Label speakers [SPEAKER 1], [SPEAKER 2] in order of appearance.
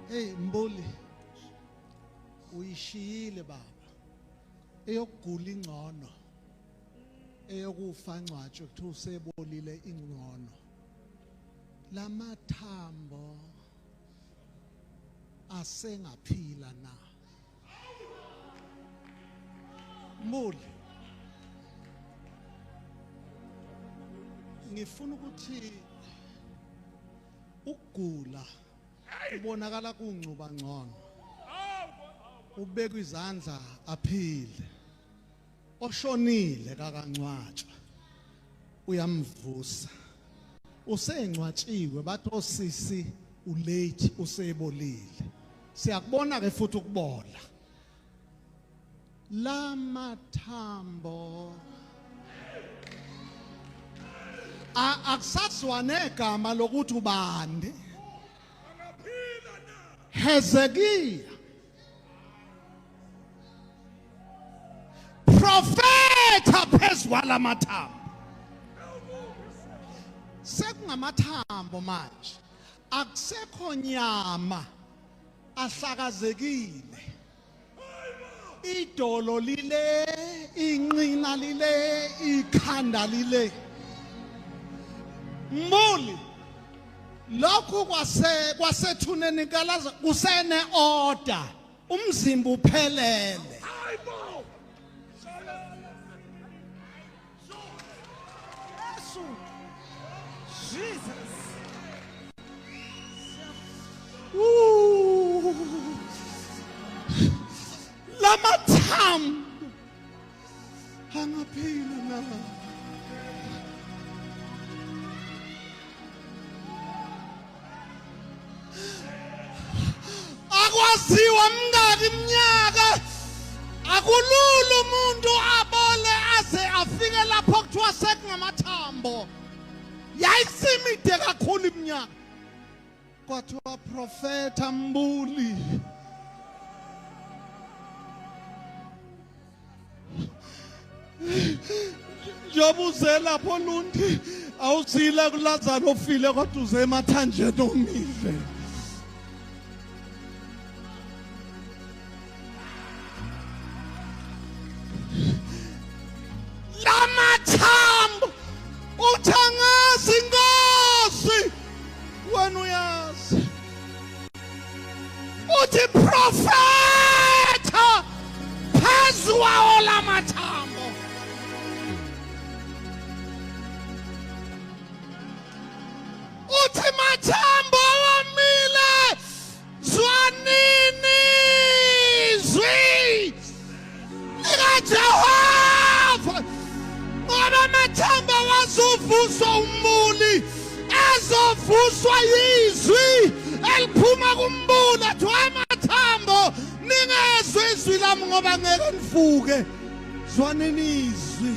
[SPEAKER 1] Hey Mbuli, uyishiyile baba. Eyokugula ingcono. Eyokufa ngcwatshwe kuthiwa usebolile ingcono. Lamathambo asengaphila na? Mbuli, ngifuna ukuthi ukugula kubonakala kungcuba ngcono, ubekwa izandla aphile. Oshonile kakangcwatshwa uyamvusa, usengcwatshiwe bathi osisi ulate, usebolile. Siyakubona ke futhi ukubola lamathambo akusazwa negama lokuthi ubani. Hezekiya profeta phezu kwalamathambo. Sekungamathambo manje, akusekho nyama, ahlakazekile. Idolo lile, inqina lile, ikhanda lile. Mbuli, lokhu kwase kwasethuneni kalaza kusene order, umzimba uphelele.
[SPEAKER 2] Yesu. Jesus.
[SPEAKER 1] Ooh. Lamathambo angaphila na? Akwaziwa mngaki iminyaka, akulula umuntu abole aze afike lapho kuthiwa sekungamathambo. Yayisimide kakhulu iminyaka. Kwathiwa profeta Mbuli, njengoba uze lapho Lundi, awuzile kuLazaro ofile kodwa uze emathanjeni omile. Lamathambo uthi angazi inkosi, wena uyazi. Uthi profeta phezu kwawo lamathambo. Uthi mathambo awamile, zwanini izwi likaJehova, ngoba amathambo awazuvuswa umbuli, ezovuswa yizwi eliphuma kumbuli. Athi amathambo, ningezwe izwi lami ngoba ngeke nivuke, zwanini izwi.